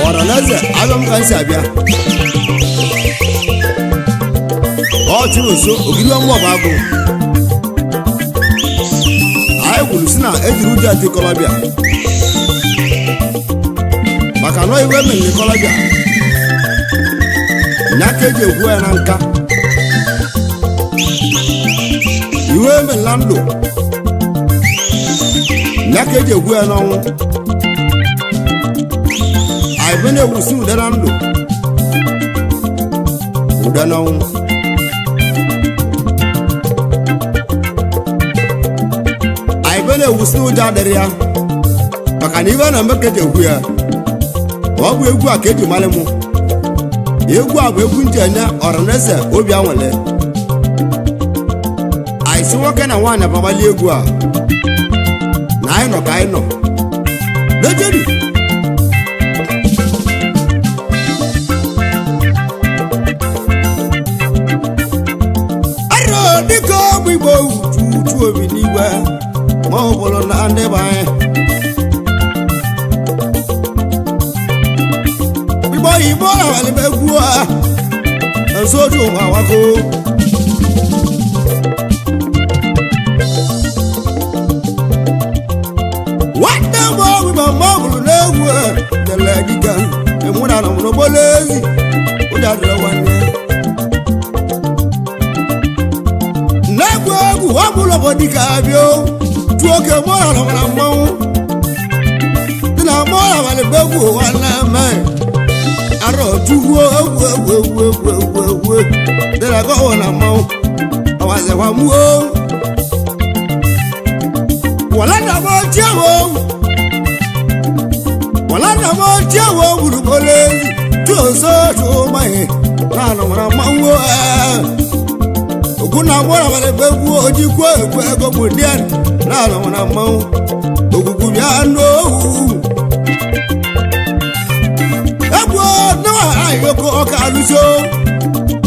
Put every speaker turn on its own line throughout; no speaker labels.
Ọhaneze abịa m ka m si abịa. Ọ chụrụ nso ogiri ọnwa ọba agụ. Anyị kwuru si na ejiri ụjọ ati kọlọbịa maka na iwe mere kọlọbịa nya ka eji ekwu ya na nka iwe mere na ndụ nya ka eji ekwu ya n'ọnwụ. Anyị bụ na-ewusi ude na ndụ ude n'ọnwụ. Anyị bụ na-ewusi ụjọ adịrị ya maka na iwe na-eme ka eji ekwu ya. Ọ bụ egwu a ka eji mara mụ. Egwu a bụ egwu nji enye Ọhaneze obi anwele. Anyị si nwoke na nwaanyị agbamali egwu a na anyị nọ ka anyị nọ lejeri. Arọ dịka ọgbụ igbo uchu obi n'igwe ma ọ bụrụ na ndị be anyị igbo igbo abalị egwu a nso otu ụmụ awako. Nwanne m ọgwụ ma ma ọ bụrụ na egwu a dere dịka ịmụra na mụrụ ezi ụja dịrị nwanne na-egwu egwu ọ bụrụ bụ dịka abịa tụọ oke mụra na mara mmanwụ dị na mụra abalị egwu ụwa na-eme arọ chukwu egwu egwu egwu egwu egwu egwu dị na gọwọ na mmanwụ ọwazikwa mụo wala na mọ jẹ́wọ́ wala na mọ jẹ́wọ́ wùrùmọ́lẹ́ tí o sọ tó mayẹ lánàá wọn mmanwụ ògùn náà mọ́ra wàlẹ̀ fẹ́ kú ojú kú ẹ̀kú ẹ̀kọ́ mọ̀ díẹ̀ lánàá wọn mmanwụ ògùnkùn bíà n'òwú egwu náà ayoko ọkà alụsọ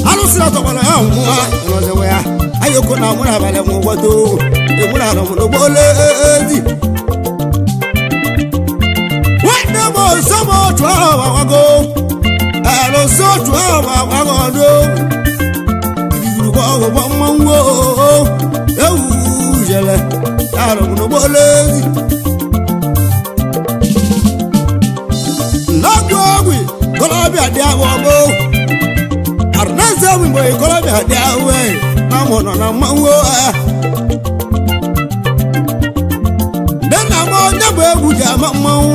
alụsị na tọgbọrọ ha nwụọ ịnọziwa ya ayoko na mụrụ abalị mụ gwado ịmụrụ anọ mụ n'ụgbọelu ezi nwanne m ọsọ m otu ahụ agwago alụsọ otu ahụ agwago ọdụ igurugbo ọgwụgbọ mmanwụ ewu jele arụ m n'ụgbọelu ezi n'ọgwụ ọgwụ kọlọbịa dị ahụ ọgbọ Ọhaneze mgbe kọlọbịa dị ahụ na mụ nọ na mmanwụ nne na m onye bụ egwu ji ama mmanwụ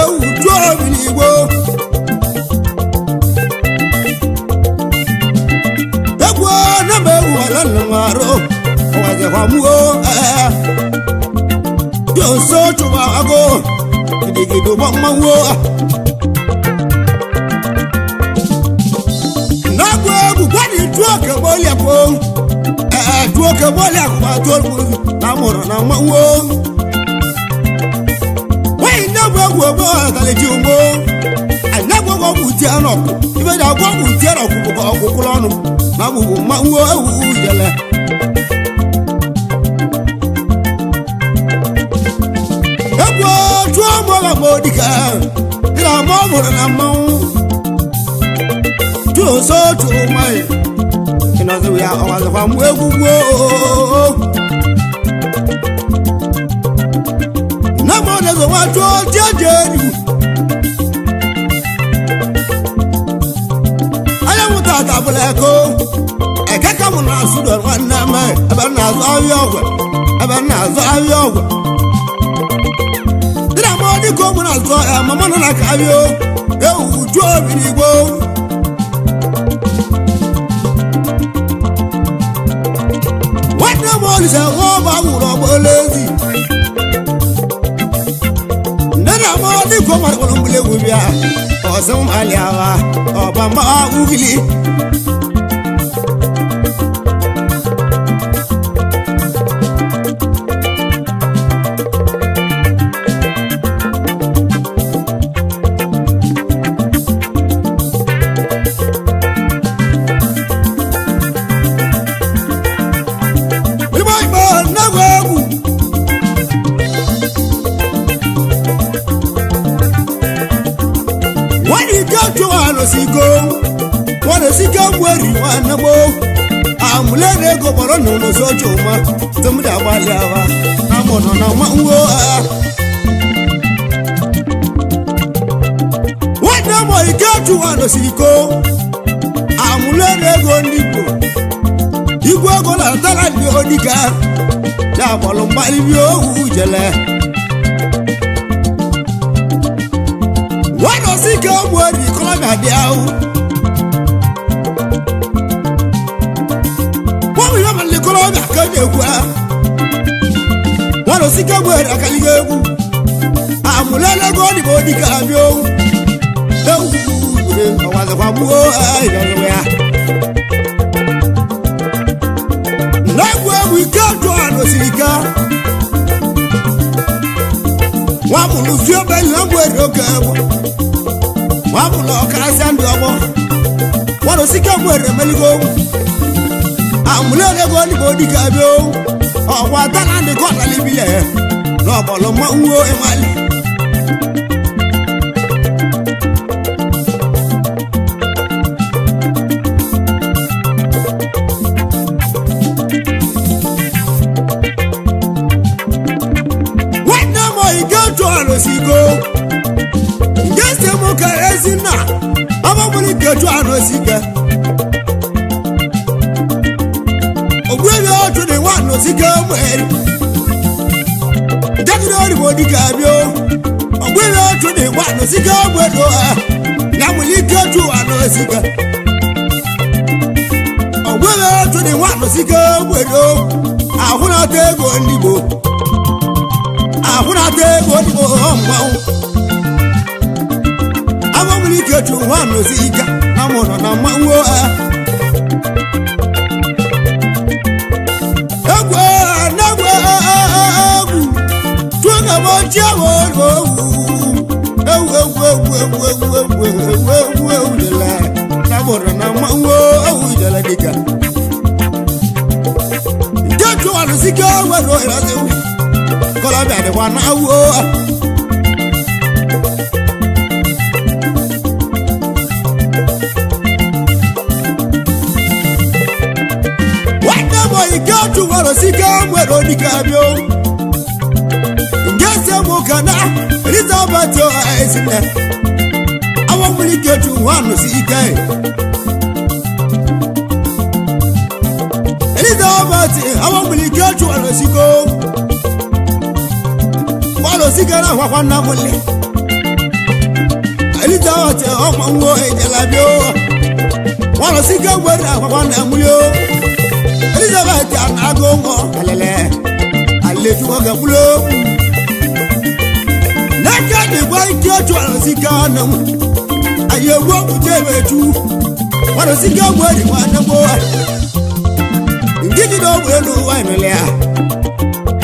ewu jụọ obi n'igbo egwu nne m egwu ọla nna m arụ ọwazikwa mụo dị nso chụba agụ gidigidi ụgbọ mmanwụ n'agụ egwu gwadi tụọ oke bọọlụ akpọ ee tụọ oke bọọlụ akpọ tụọ na mụrụ na mmanwụ nwanyị nne bụ egwu ogbo ataliji ugbo anyị agwọ ọgwụ tie n'ọkụ ibe ji agwọ ọgwụ tie n'ọkụ bụ ọgwụkwụrụ ọnụ na agbụgbụ mmanwụ ewu jele egwu tụọ mụọ ma dịka dị na mụ mụrụ na mmanwụ tụọ so tụọ nwanyị ịnọzi ya ọwazikwa mgbe egwu gboo nne m ọdịzọ nwa tụọ jeje elu anyanwụ tata bụla eko eke ka mụ na-asụ dọ nwanne m ebe m na-azụ ahịa ọgwụ ebe m na-azụ ahịa ọgwụ dị na mụ dịka ụmụ na-azụ ahịa mama nọ na karịa ewu juo obi n'igbo nwanne m olise nwa ọba nwụrụ ọgbọla ezi nne na mụ dịka ụmụ akpọrọ mgbụlegwu bịa ọsị m alịawa ọba mma ugili Igbo Igbo nnegwu egwu osiko wọn osike mweri nwanne m amụlere ego kpọrọ na ụlọ socha ụma tụmdị agbalị awa na mụ nọ na nwa ha. Nwanne m ike chụwa n'osiko amụlere ego ndị Igbo igwe ego na-atara ndị odika ya kpọrọ mgbalị bi owu jele nwanne osike mweri kọlọbịa dị ahụ. Wọ́n yóò máa lè kọ́lọ́ ọ̀bẹ àkàndé egwu a. Wọ́n lọ sí kẹ́gbọ́ ẹ̀rọ àkàlígẹ́ egwu. Àmúlẹ́lẹ́gọ́ òdìbò òdìkà àbí owó. Ewu ìwé ọ̀wà àzọ̀kọ̀ àmúhó ìrọ̀lẹ́ ya. N'egwu egwu ike ọjọọ ànọ̀siri ike. Wọ́n mụrụ fi ebe nlagbu eri oge egwu. Wọ́n mụrụ ọkarasịa ndị ọgbọ. Wọ́n lọ sí kẹ́gbọ́ ẹ̀rọ emeligo ogwu. Amúlẹ́lẹ́gọ́ níbo dìgbà bí ó ọ̀pọ̀ àtàlà ní kọ́ọ̀tà níbi yẹ lọ́pọ̀lọ́ mọ́ ń wo ìmọ̀lẹ́. Wọ́n ní ọmọ ìgé ojú ọ̀rọ̀ sí go ǹjẹ́ ṣe mú ká ezi náà ọmọ mi ní ìgé ojú ọ̀rọ̀ sí gẹ́. Ogbuebi otu dị nwa n'osike mweri njakịrị origbo dịka abịa ogbuebi otu dị nwa n'osike mweri ha na nwere ike otu ụwa n'osike ogbuebi otu dị nwa n'osike mweri ahụ na-ata ego ndị Igbo ahụ na-ata ego ndị Igbo mmanwụ agba nwere ike otu nwa n'osike na mụ nọ na mmanwụ ha. Egwu tuga mo jẹ wo ewu ewu ewu ewu ewu ewu ewu ewu ewu jẹlẹ labọrọ na ma wo ewu jẹlẹ dika jẹju alusike wẹrọ ìrọsẹ kọlọbẹ àdìgbò náà wo. Ike otu nwere osike nwere odika bịa nke si mụ ka na Elizabeth ezinne awọ nwere ike otu nwa nụsi ike Elizabeth awọ nwere ike otu nwere osike nwere osike na ahwakwa nna m nne Elizabeth ọma nwo ejela bịa nwere osike nwere ahwakwa nna m yo. Elizabeth anago ŋɔ alɛlɛ aletu ɔgɛ kulo n'aka di bɔ ike tso alɔsi ka nanu aye wo kutɛ bɛ tu alɔsi ka bɔ di wa nabɔ nkiti dɔw bɛ lu wa nilɛya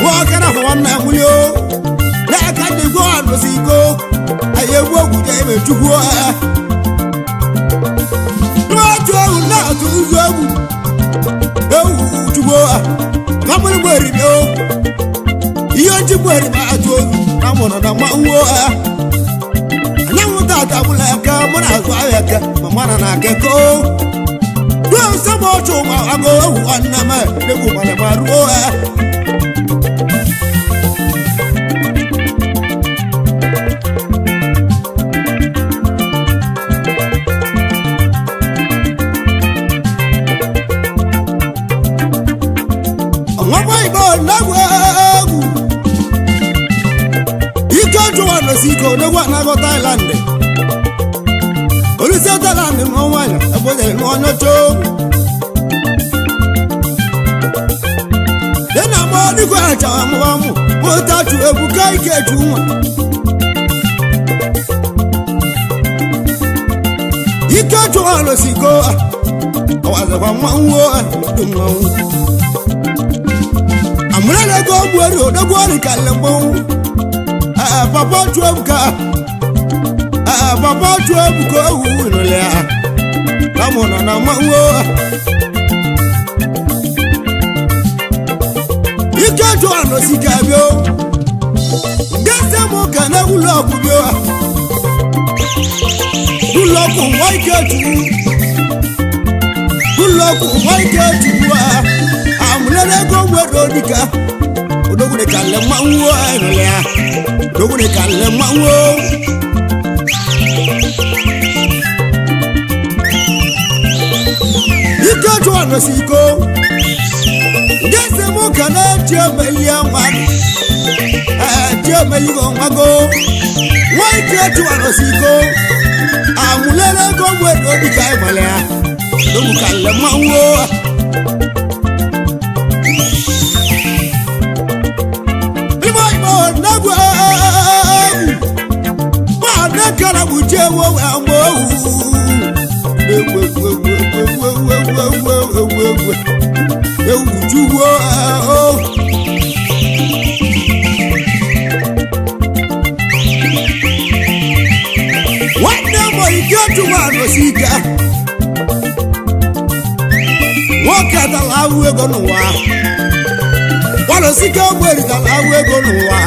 wọ́n kɛra fɔ wọn náà wuli o n'aka di bɔ alɔsi ko aye wo kutɛ bɛ tu wɔ n'o tso náà tó ń ewu chukwu kamụrụ gberi bi o ihe oji gberi ma atụ ozu na mụrụ na mma uwe ha anyanwụ tata bụla aka mụ na azụ ahịa aka ma mara na akeko ruo nsọ ma ọchụ ma agụ ewu nwanne m egwu gbara ma ruo ha. Ọmọ Igbo n'egwu egwu ike jụwa n'osi ike odogwu anago Thailand olùsí Thailand nọ nwanyị ebonyere n'onye choo dị na mụ dịkwa acha amụmamụ mụtachu egwu ka ike ju nwa ike jụwa n'osi ike ọwazikwa mmanwụ mmanwụ amúlẹ́lẹ́gọ́ buhari òdógó ọ̀rìkàlẹ̀ mọ́ papa tuebuka papa tuebuka owu ìrọ̀lẹ́ à lámùnà náà máa ń wọ́. Ike tó àná sí kàbí ó gẹ́sẹ̀ mú kàná wúlò ọ̀kú bí ó. Gulọkụ nwa ike chukwu. Gulọkụ nwa ike chukwu a. Amụlere ego nwere odika. Odogwu dị ka nle mmanwụ ịnụlị ya. Odogwu dị ka nle mmanwụ. Ike chụwa nọsi iko. Ndị ese mụ ka na-eji emeli nwa gị. Eji emeli gị nwa go. Nwa ike chụwa nọsi iko. Amụlere ego nwere odika ịnụlị ya. Odogwu ka nle mmanwụ. Nwanne m ike tụwa ike nwoke dara awụ ego n'ụwa gbalụsike ogbe ritara awụ ego n'ụwa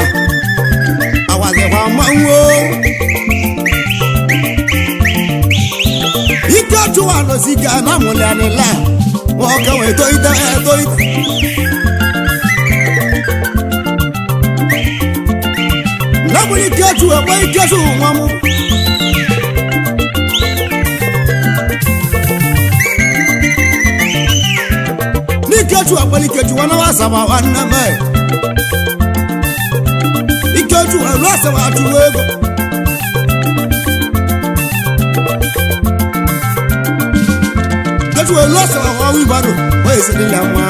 awazikwa mmanwụ ike chụwa nọsike na amụlịanịla nwoke wee toite etoite nnabụrụ ike chụ egbe ike chụ nwa m n'ikechu agbali ikechu wọn náà wà sábà wà nà mẹ ikechu wọn lọ sábà tún ego ikechu wọn lọ sábà wọn wí ìbàdàn wọn yìí sẹni lẹ mọ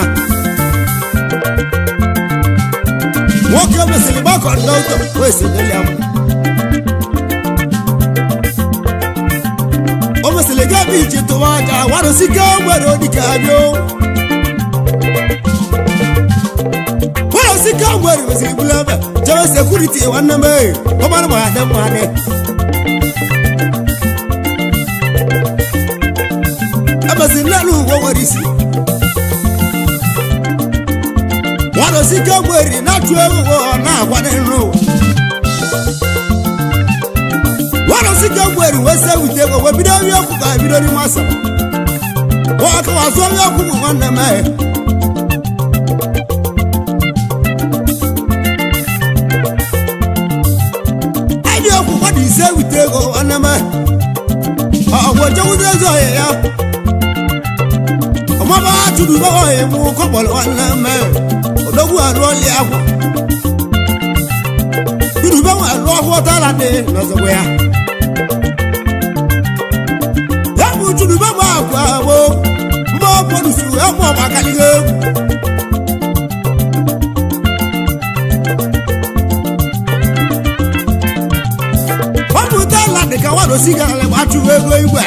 wọn kẹ mẹsìlẹ bá kọ dọkítọ wọn yìí sẹni lẹ mọ wọn mẹsìlẹ gẹ bí ìjì tó wá jà wọn lọ sí kẹ wọn lọ ní kàbí o. Sika nwere mesiri bulu ebe chebe sekuriti nwanne m ee ọmara ma adị mma adị emesi nnelu ugwo nwere isi nwere sika nwere na-achụ egwu na-agwa n'elu nwere sika nwere wee se wute ego wee bido ori ọkụ ka bido n'ime asaba nwoke wazụ ori ọkụ bụ nwanne m ee mmadụ ise wute ego nwanne m ọgwụ ojewuzi ezi ọhịa ya ọmaba chụrụ ube ọhịa mụ kọkpọrọ nwanne m odogwu arụọli akwa chụrụ ube nwa alụ ọhụụ tara dị n'ọzọgwa ya ya bụ chụrụ ube nwa akwa bụ mba ọbọdụsu emu ọgbakaligo egwu ka nwa osi gara gbachụ ego igwe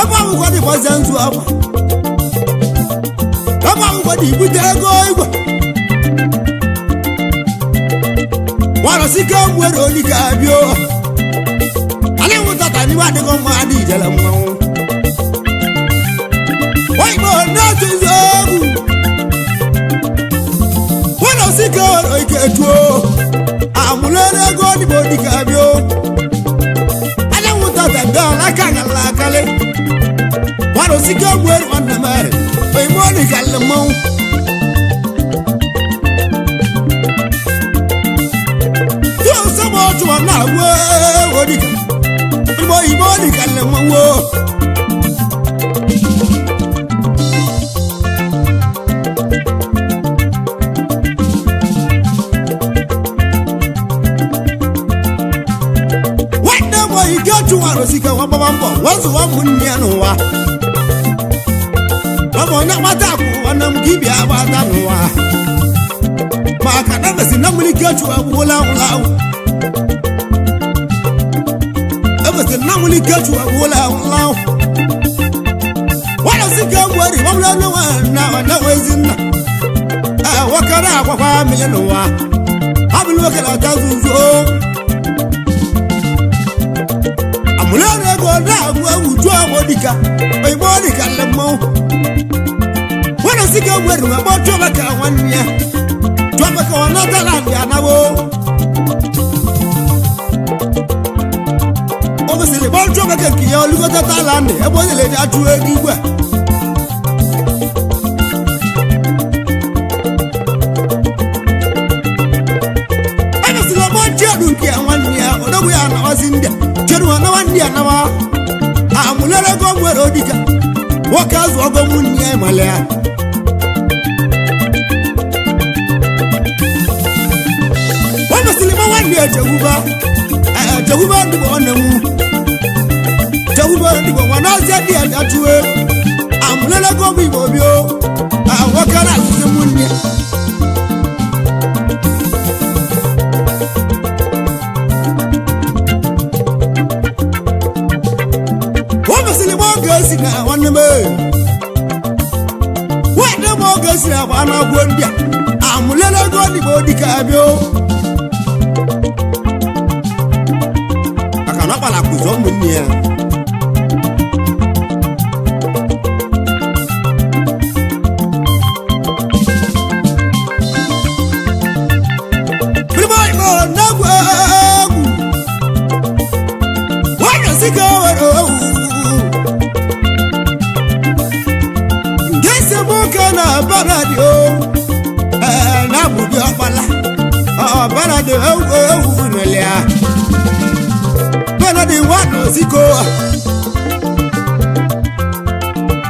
ebe akwụkwọ dị gbazie nzu ọma ebe akwụkwọ dị ibute ego igwe nwarọsike nwere oli ka bịa anyị nwụtata n'iwe adịghị mma adị ijele mmanwụ oyigbo na-atụzi egwu nwarọsike nwere ike tuo amụlere ego dịbò dịka bịa anyanwụ tata ndị alaka gala akalị gbarụsike nwere nwanne m oyigbo dịka nle mmanwụ sọmọ ọchụwa na-agwụ ewo dịka oyigbo oyigbo dịka nle mmanwụ. Ike chụwara osike nwa gbaba mbọ wezụwa ụmụnne ya n'ụwa ọbụ onye mkpata akwụ nwanne m ka ibia agbata n'ụwa maka na emesi na mmiri ike chụwa agwụla anwụla anwụ emesi na mmiri ike chụwa agwụla anwụla anwụ nwanyị osike nwere ọbụla onye nwe na na ezi nna nwoke na-akwakwa mmiri n'ụwa abụrụ nwoke na-ata nzuzo amụlere ego na-agụ egwu jụọ ọgbọ dịka oyigbo dịka nle mmanwụ nwanne si ka egwu eruru agba chụọ maka nwanne ya chụọ maka ọ natala ndị anawo gbọrọ maka nke ya olugota Thailand ebe onye na-eji achụ ego igwe emesịrị ọgbọ chedu nke ya nwanne ya odogwu ya anawazi ndị a chedu anawa ndị anawa amụlere ego nwere odika nwoke azụ ọgọ nwunye ya ịmale ya o mesịrị gba nwanne ya chekwuba chekwuba ndịgbo nwanne m chekwuba ndịgbo nwa n'azịa dị ya jachue amụlere ego bụ igbo bio nwoke na-azụzi nwunye ya. O mesịrị gba oge esi na nwanne m nwanne m oge esi na agba na-agwọ ndị a amụlere ego dịgbo dịka abịa maka na ọ kpara akụzọ ụmụnne ya. Igbo na-egwu egwu nwanyị si ka o were owu nke si m ụka na baradi o na-abụdị ọkpala baradi ewu ewu nele ya Benadi wano siko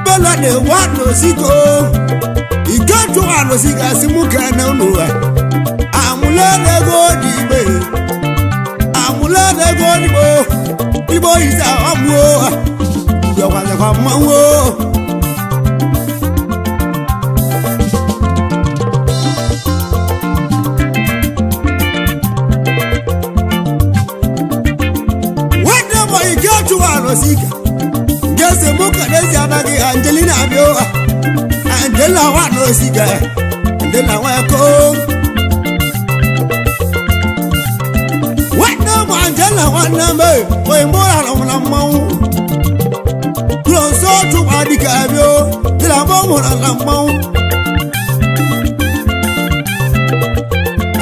Benadi wano siko Iketu wano sika simuka na unuwa Amulene go dibe Amulene go dibo Ibo isa amuo Yo kwa mwanwo. Nwanne m ike chụwa sika nke si mụ ka n'ezi anaghị Angelina abịa Angelina nwa n'osika Angelina nwa eko nwanne m Angelina nwanne m onye mụ rara m na mmanwụ ụlọ nsọ chụwa dịka abịa dị na mụ mụrụ na mmanwụ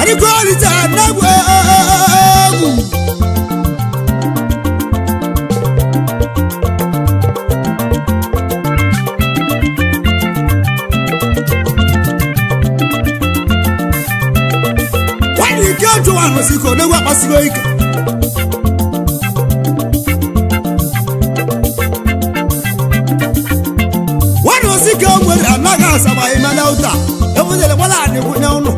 adịkọrịta na-egwu egwu. Nwanne ike jụwa nụsị ka odogwu akpasigo ike nwanne osi ka o nwere anaghị asaba imela ụta ebuzere gbala anị kwụnye ụnụ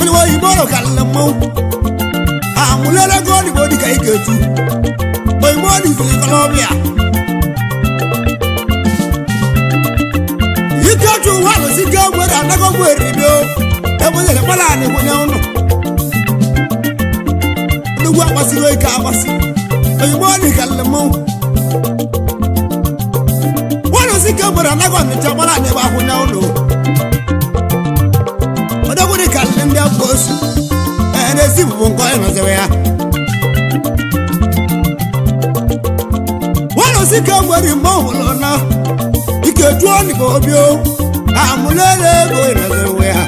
onye oyibo ọrụ karịrị mmanwụ amụlere go ọdịgbo dịka ike etu oyibo ọdịziri kọlọbịa ike jụwa nụsị ka o nwere anaghị ogwu eribio ebuzere gbala anị kwụnye ụnụ odogwu akpasigo ike akpasi oyibo ọdị karịrị mmanwụ wọ́n sì ké gbọ́dọ̀ anágọ̀ nìjọ bọ́lá ní ìwà àhùn náà lò. ọdọ́kùnrin kan ní ndé bóṣù ẹ̀ẹ́dẹ́ sí ibùbù nǹkan ẹ̀rọ ṣẹ̀wẹ̀ ya. wọ́n sì ké gbọ́dọ̀ mọ́ òun lọ́nà ike dúró nìkó bí ó àmúlẹ́lẹ́ kó ìrọ̀ṣẹ̀wẹ̀ ya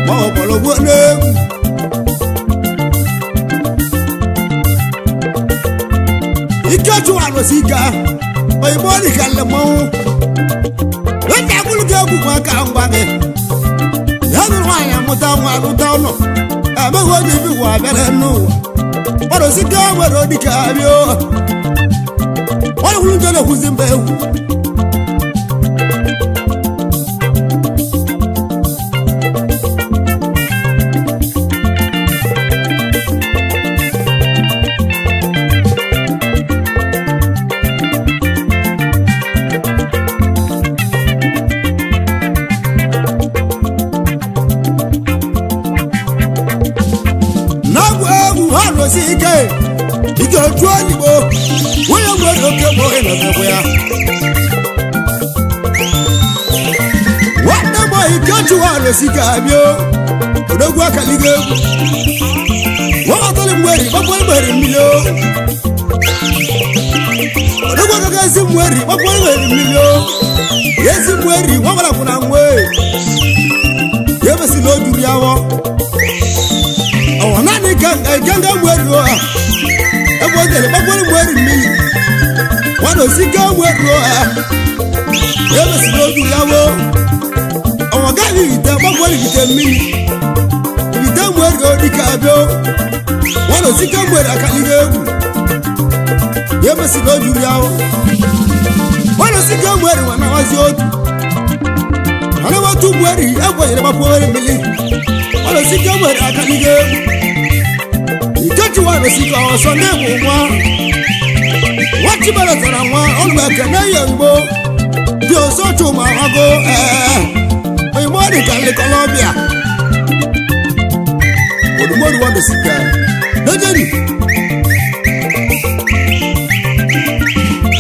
mọ́ ọ̀pọ̀lọpọ̀ lẹ́kù. ike tún wà lọ sí ká òyìnbó nìkan lè mọ́ wọn. Wọ́n akụlụ gị egwu nwa ka ngwa gị. Ya nụrụ nwaanyị amụta nwa alụta ụlọ. Emeghị onye ibi ụwa bịara n'ụwa. Ọrụ si ka nwere dịka abịa. Ọrụ kwuru njọ na-ekwuzi mba egwu. Na-egwu egwu ha rụsi ike. Ike otu oyigbo. Nwunye nwere oke bụ ịnọdekwa ya. Nwanne m Ikechu ha rụsi ike abịa. Odogwu akaligo egwu. Nwabatali mweri gbakwa mweri mmiri o. Odogwu agaghị ezi mweri gbakwa mweri mmiri o. Ezi mweri nwagbara kwụna nwe. Ya emesịla o juru ya wọ. Ọwọ naanị ganga mweri o. Ebe o jere gbakwere mgbe eri mmiri. Nwanosike nwere ha. Emesiri oju ya wo. Ọnwa gaghị ite gbakwere ite mmiri. Ite nwere odike abịa. Nwanosike nwere akaliga egwu. Emesiri oju ya wo. Nwanosike nwere nwa otu. Mana otu nwere egwenyere gbakwere mmiri. Nwanosike nwere akaliga egwu. Ikechi nwanosike ọsọ na-egwu nwa. Wọ́n tara wọn olùwẹ̀kẹ̀ náà yẹ̀ ń gbó bí o sọ́tù mà wá gó ẹ̀ẹ́ òyìnbó nìkan lè Colombia olùmọ̀lù wọn lè sì kẹ́ lójúni.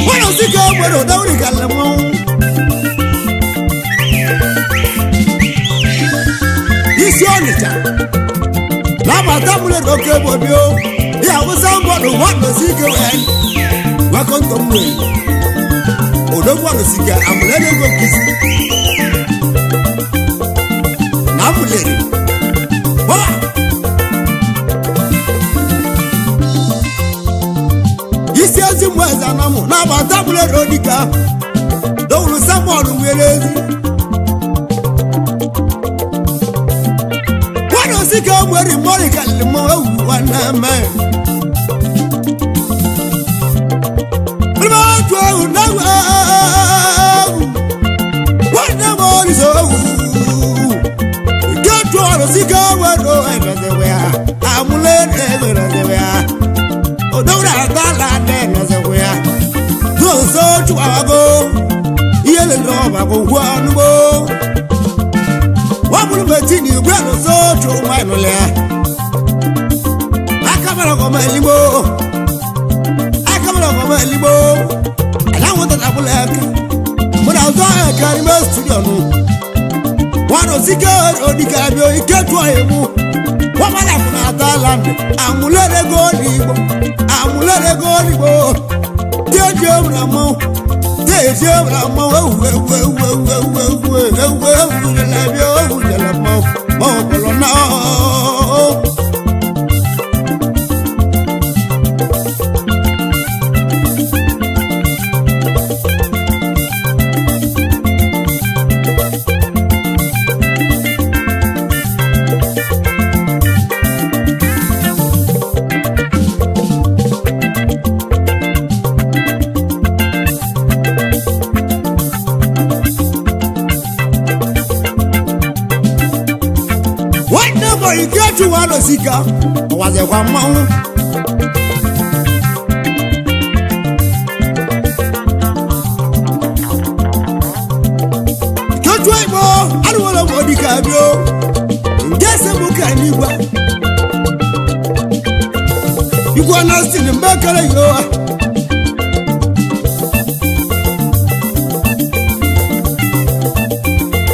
Wọ́n lọ sí kẹ́ ọgbẹ́rẹ́ ọ̀dáwọ̀ nìkan lè mọ́. Isi Ọnịcha lábàtà múlẹ̀ lókè bòbí o ìyàwó sáńbọ̀dù wọ́n lọ sí kẹ́ wẹ́ẹ́ wakonto mmiri odogwu alụsika amụlere ego nkụzi na amụlere bọla isi ezi mmụ eze anamụ na-agbata amụlere odika dowuru samuel nwere ezi nwadosika nwere mmọrị kalịrị mmọnwụ ewu nwanne mee. Ikechi ọwazikwa mmanwụ Ikechi Igbo alụwere m odika bịa nke si mụ ka n'igwe igwe na siri mgbe kere yo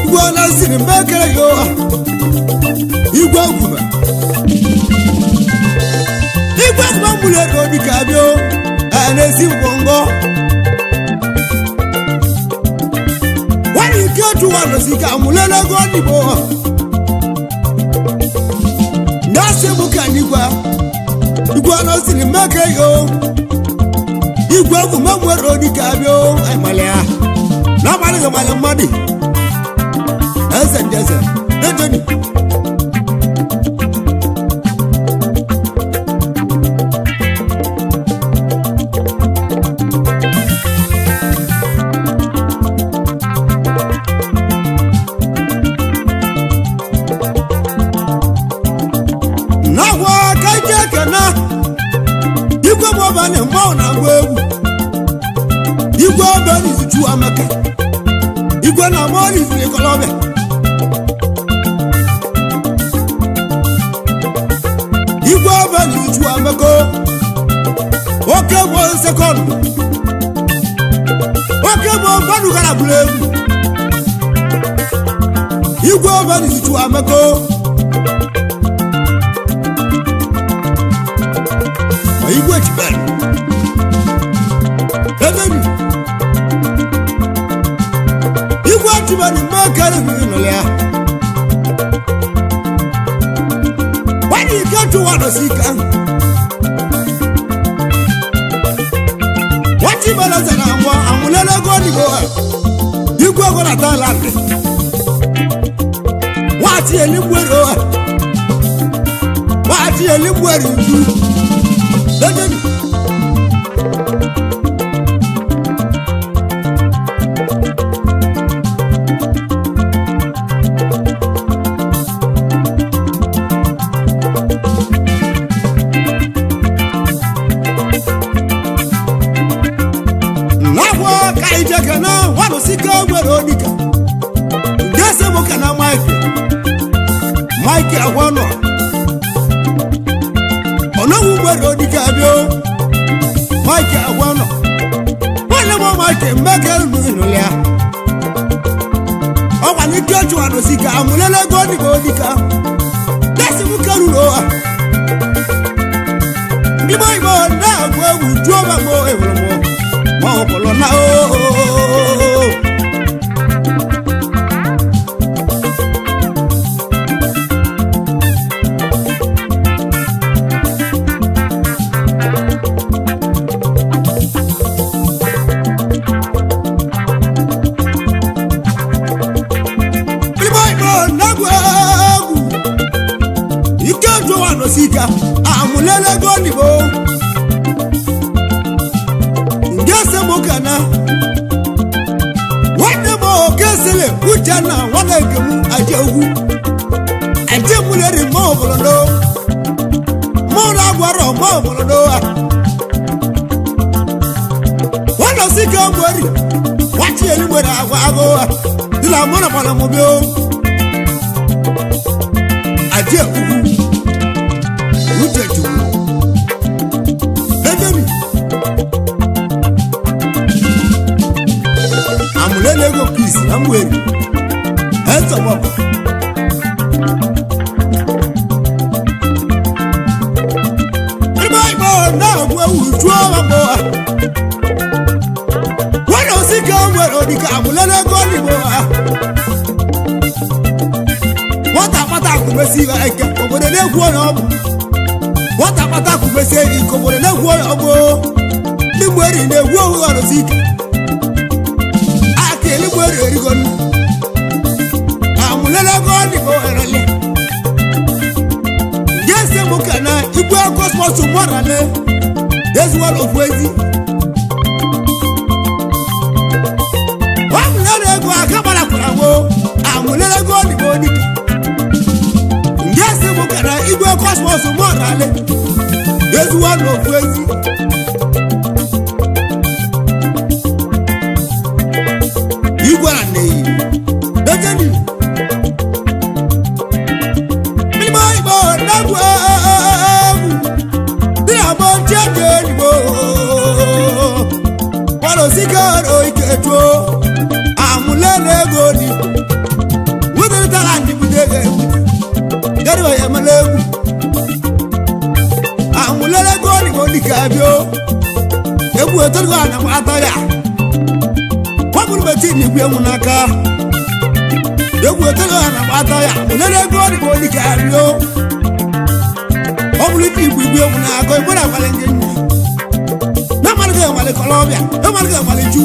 igwe na siri mgbe kere yo igwe gwuba igwe gwuba mụrụ ego dịka abịa a na-esi ngwongwo nwanyị ike otu nwanọsi ka mụlele ego n'igbo na-asị m ka n'igwe igwe nọsiri mmeke yo igwe gwuba nwere dịka abịa ịmalị ya n'abalị gị mmadụ eze ndị eze na-ejeni. Igwe ọbịa n'izu Amaka igwe na amụ n'izu Ikolobịa igwe ọbịa n'izu Amaka oke bụ sekọndụ oke bụ mmadụ gara bụrụ egwu igwe ọbịa n'izu Amaka ma igwe chibere ebeni igwe chibere mekere nọ ya wani ike chụwa nọsi ike. na Thailand nwati eligwere nwati eligwere uju lejeni n'agwọ ka ijeke na nwanụsike nwere odika nke semụka na Mike Mike agwanọ ọnọgwụ nwere odika bịa Mike agwanọ nwanne m Mike mmeke nụ ya ọgwa n'ike chụwanụsike amụlele ego dịka odika desimụke ruru ụwa ndị Igbo na-agụ egwu juo ma mgbe ehụrụ m ma ọ bụrụ na ooo Igbo Igbo na-agụ egwu ike jụwa n'osika amụlelego n'Igbo nke semokana nwanne m okesele uchenna nwanne nke m aje ugwu aje muleri ma obodo mụ na agwara ma obodo a nwanne osika mgberi wachi elugbere agwa agụ dịla mụ na mana mụ bịa aje ugwu uche chukwu ejeni amụlele ego peace na mweri ezọgbọkọ igbo igbo na-agwụ ewu juo ọgbọ ha nwere osike nwere odika amụlele ego n'igbo ha nwata kpata akụmesi ihe ike obodo na-egwu onye ọ bụ nwata kpata akụmesi ike obodo na-egwu onye ọ bụ ndị mweri na-egwu onwe ha n'osi ike aka eluigwe erigo nnu amụlelego dịgo erele jese mụ ka na igwe kosmos mụrale ezuwala ofu ezi amụlele ego aka gbarakwara gboo amụlelego dịgo dịka jese mụ ka na igwe kosmos mụrale ezuwala ofu ezi igwe na nneyi dejeni igbo igbo na-egwu egwu dị na mọ ncheke igbo kpọrọsigoro ike juo amụlele ego dị nwetara tara ndị bute ego egwu gariba ya mara egwu amụlele ego dị dịka bịa egwu etorugo ana m atọ ya wọ́n bẹ tí ní ìgbé mu n'aka egwu etoro ha na akpata ya lere ego ọ dịka ọ dịka rio ọ bụrụ ike igwe igwe mu n'aka igwe na akwali ndị nne na amalị amalị kọlọbịa amalị amalị ju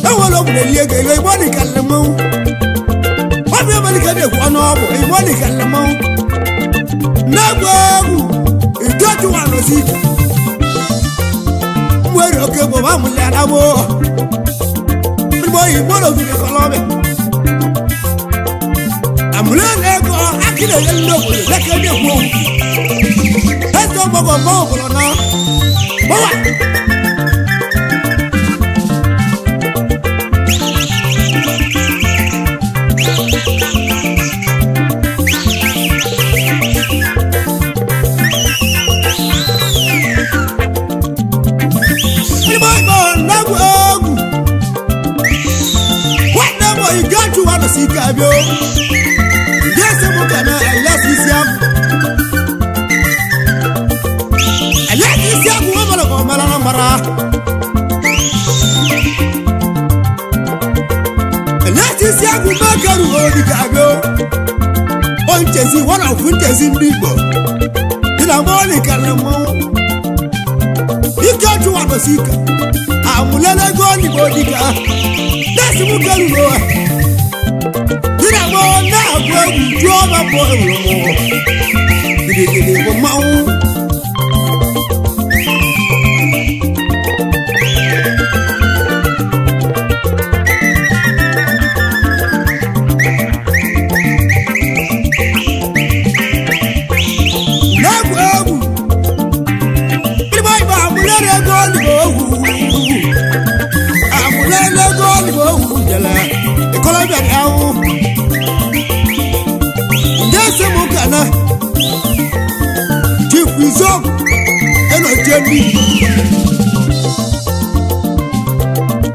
enwere ọgwụ na-eli ego ego igbe ọ dịka mmanwụ ọ bụ amalị ka na-ekwu ọnụ ọgwụ igbe ọ dịka mmanwụ na-egwu egwu itojuwa n'osi ike mwere oke bụ ba mụlị adabụ igbo igbo n'ogige kọlọbịa amụlị na-ego akị na-enye ndị obodo leke ndị ekwu okwu eze ọgbọgọ mgbe ọbụla na gbawa igbo igbo na-egwu egwu nwanne m ike chụwa nọsi ike abịa ndị ese m ka na elesi isi agwụ elesi isi agwụ nwa mara ka ọ mara na mara elesi isi agwụ mmekeru odi ka abịa o nchezi one of nchezi ndị Igbo dị na mọlị ka na mmanwụ ike chụwa nọsi ike amụlele ego n'igbo dịka Nasi mú kẹrù lọ wa. Dínà mọ́ náà gbọ́ egwu tí ó bá bọ̀ ẹ̀wọ̀n mọ́. Gidigidi bụ mmanwụ. Na-egwu egwu. Ịgba ịgba amụlere ego olugbo ogwu. Amụlere ego olugbo ogwu jele. Ịkọlọbịa dị ahụ. Ndị esi m ụka na. Chief Izọgụ enochie ndị.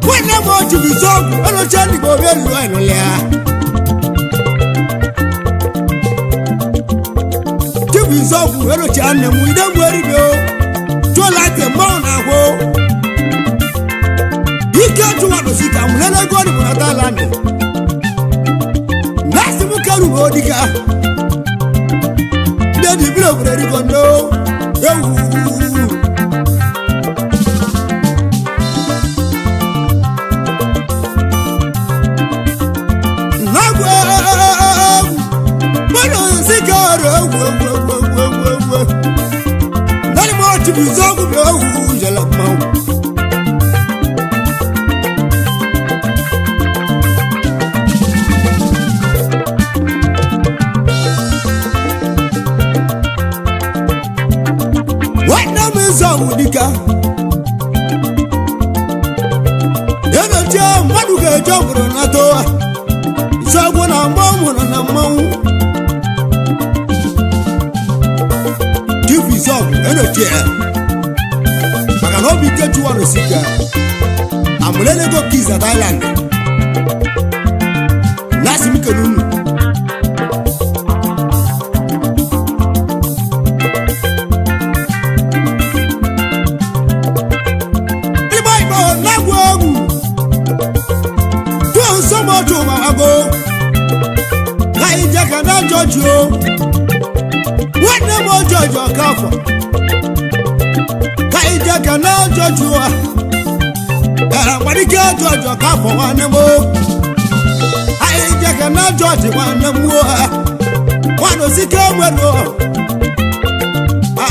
Nwanne m Chief Izọgụ enochie ndị bụ obi elu enụlịa. Chief Izọgụ enochie nne m ide m eribe o. Jụọla ntị mmanwụ na-ahụ. Ike chụwadụsi ka m lele ego dị na Thailand. Nasi m keru odika. Ndị dibịa obodo erigo ndo. Ewu. Nnagwu egwu. Mmadụ nsị ka ọrụ egwu egwu egwu egwu egwu egwu. Naanị m ọchị bụ izu ọgwụ bụ ewu jele mmanwụ. Nwanne m nzọ bụ dike. Enochie mmadụ ga-eje obodo nata ụwa. Nsọgwụ na mmanwụ nọ na mmanwụ. Chief Izọgụ enochie. Maka na ọ bụ ike chụwa n'osika. Amụlelego Kids na Thailand. Nasi m kene unu. Igbo Igbo na-egwu egwu. Tụọ nsọmọchụ ma agụ. Ka anyị jee ka na jọji o. Nwanne m jọji Ọkafọ. Ka anyị jee ka na jọji o. Ee, Mgbalike jọji Ọkafọ nwanne m o. Anyị jee ka na jọji nwanne m o. Nwanne osike nwere o.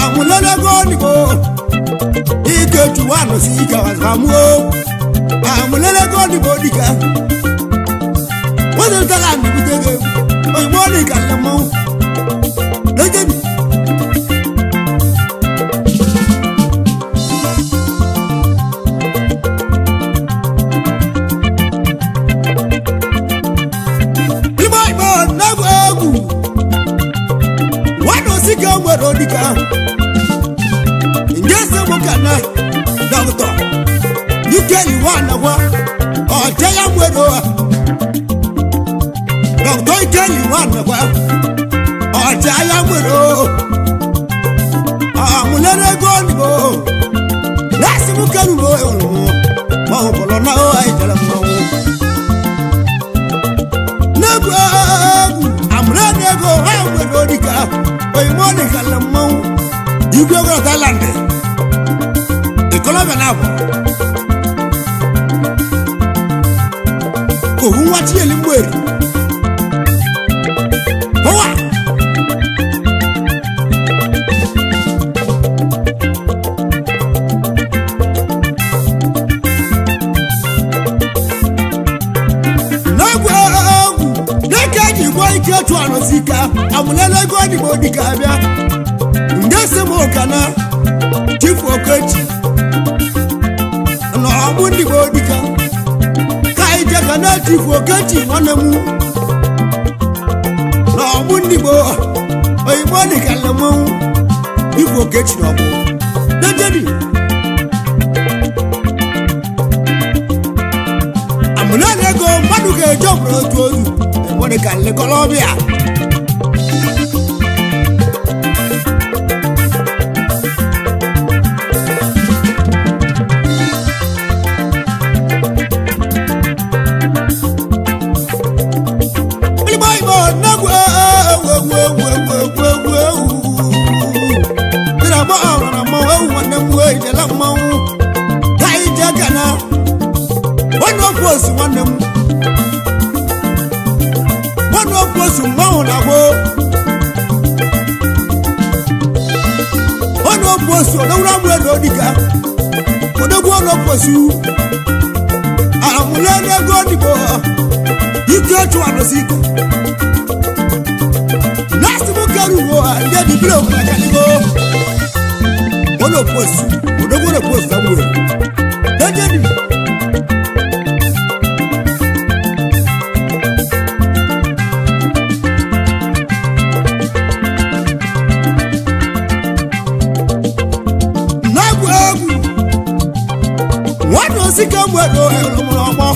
Amụlelego nigbo. Ike juwa nọ si ike wazamuo. Amụlelego nigbo dike. Wọ́n ti tẹ́lá ní ibùdó òyìnbó ní ìkàlẹ̀ mọ́. Lójijì. Igbo Igbo na-egwu egwu. Nwanne osike nwere odika. Nje sị mụ ka na dọkịta. Ike iwu anagwa. Ọ̀jẹ̀ ya nwere ụwa. Dọkịta ike iwu anagwa. Ọ̀jẹ̀ ya nwere o. Àmúlẹ́rẹ́ ego nìbò. Lẹ́sìn mú kẹ́rù ló ẹ̀wọ̀n mọ́. Mọ̀ bọ̀lọ̀ náà ó àìjẹ̀rẹ̀ mọ́. N'egwu egwu, amụlẹ́rẹ́ ego ha nwere odika. Oyinbo nìkan lè mọ́. Igwe ego na Thailand. Ìkọlọ́bẹ̀ náà bọ̀. Òhun wá tí èlì ń wèrè. Bọ́wà. N'egwu egwu, n'eke eji gwa ike chụ arụsị ike, amụlele ego dịgbo dịka abịa. Nde si m ụka na Chifu Okechi na ọgbụ ndịgbo dịka. Ka anyị jee ka na Chifu Okechi nwanne m na ọgbụ ndịgbo oyibo dịka lemọnwụ Chifu Okechi na ọgbụ. Dejeni. Amụlele ego mmadụ ga-eje obodo otu ozu ebo dịka nlekọlọbịa. Igbo Igbo na-egwu egwu egwu egwu egwu egwu egwu. Dị na gbọ ọrụ na mmanwụ ewu nwanne m wee ijele mmanwụ. Ka anyị jee gana. Nwanne okwu osi nwanne m. osu mmanwụ na-agbo ọnụ opu osu odogwu amụ ego dịka odogwu ọnụ opu osu amụle n'ego dịbo ike chụwa n'osi ike last m kere uwe ndị edibere obodo akaligo ọnụ opu osu odogwu ọnụ opu osu amụ ego dejeni. Na-egwu egwu nwanne osike mwedo ọmụrụ ọgbọ